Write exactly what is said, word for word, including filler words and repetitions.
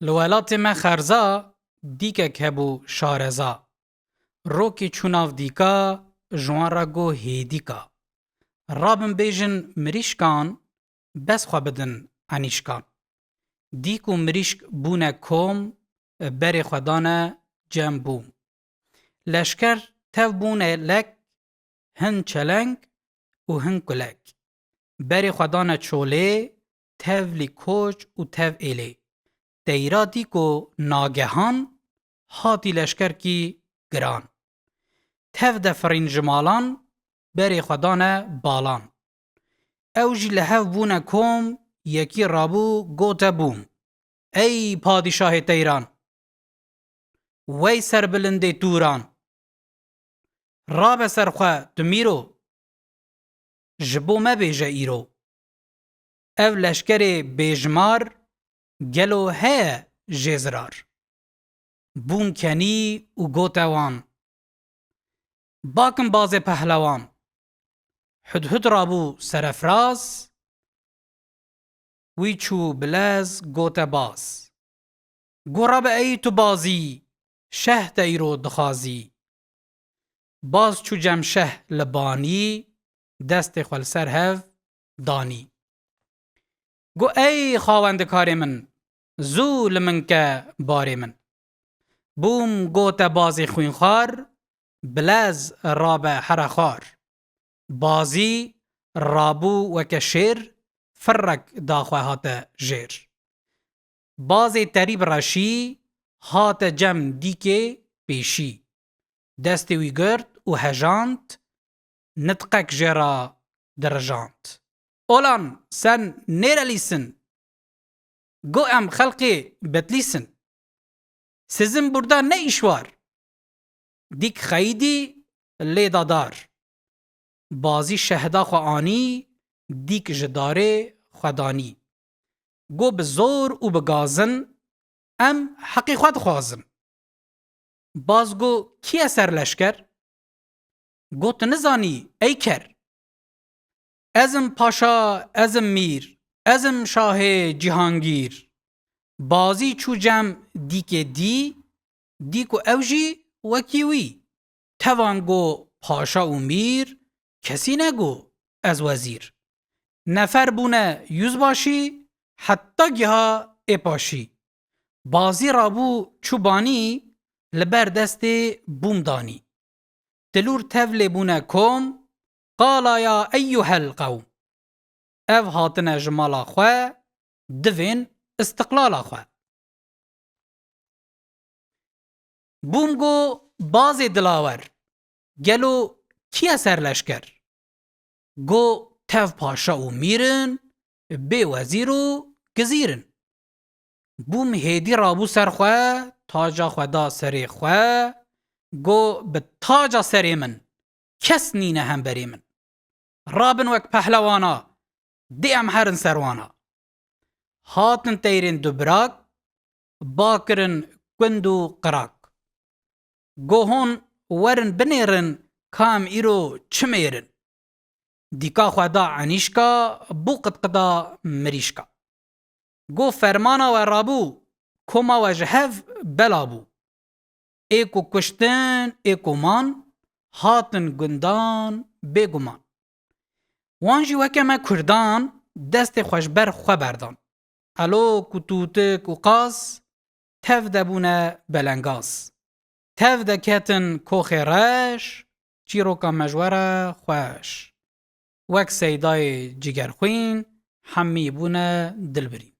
Li welatê me xerza dîkek hebû şareza. Rokê çû nav dîka, ji wan re got hêdîka. Rabin bêjin mirîşkan, bes xwe bidin enîşkan. Dîk û mirîşk bûne kom, berê xwe dane cem bûm. Leşker tev bûne lek, hin çeleng û hin kulek. Berê xwe dane çolê, tevlî koç û tev êlê. Teyra dîko nagehan, hatî leşkerkî giran. Tev de firîn ji malan, berê xwe dane balan. Ew jî li hev bûne kom, yekî rabû gote bûm: Ey padîşahê teyran! Wey serbilindê tûran! Rabe ser xwe tu mîro, ji bo me bêje îro. Ev leşkerê bêjimar, gelo heye jê zirar? Bûm kenî û gote wan: Bakim bazê pehlewan. Hudhud rabû serefraz, wî çû bilez gote baz. Got rabe ey tu bazî, şeh te îro dixwazî. Baz çû cem şeh li banî, destê xwe li ser hev danî. Got ey xawendikarê min, zû li min ke barê min. Bûm gote bazê xwînxwar, bilez rabe here xwar. Bazî rabû weke şêr, firrek daxwe hate jêr. Bazê terî bi reşî, hate cem dîkê pêşî. Destê wî girt û hejand, nitqek jê re dirijand: Olan sen nêrelîsin! Go em xelqê Betlîsin. Sizin burada ne iş var? Dîk xeyîdî lê da dar. Bazî şehda xwe anî, dîk ji darê xwe danî. Go bi zor û bi gazin, em heqê xwe dixwazin. Baz go kî ye serleşker? Go tu nizanî ey ker? Ez im paşa, ez im mîr, ez im şahê cîhangîr. Bazî çû cem dîkê dî, dî ku ew jî wekî wî. Tevan go paşa û mîr, kesî nego ez wezîr. Nefer bûne yüzbaşî, heta giha ê paşî. Bazî rabû çû banî, li ber destê bûm danî. Tilûr tevlê bûne kom, qala ya eyyuhel qewm. Ev hatine ji mala xwe, divên istiqlala xwe. Bûm go bazê dilawer, gelo kî ye serleşker? Go tev paşa û mîr in, bê wezîr û gizîr in. Bûm hêdî rabû ser xwe, taca xwe da serê xwe, go bi taca serê min, kes nîne hemberê min. Rabin wek pehlewana, dê em herin ser wana. Hatin teyrên du birak, ba kirin kund û qirak. Go hon werin binêrin ka em îro çi mêr in. Dîka xwe da enîşka, bû qitqida mirîşka. Go fermana we rabû, koma we ji hev bela bû. Ê ku kuştin, ê ku man, hatin gundan bêguman. Wan jî weke me kurdan, destê xwe ji ber xwe berdan. Elo ku tûtik û qaz, tev de bûne belengaz. Tev de ketin koxê reş, çîroka me ji we re xweş. Wek Seydayê Cigerxwîn, hemî bûne dilbirîn.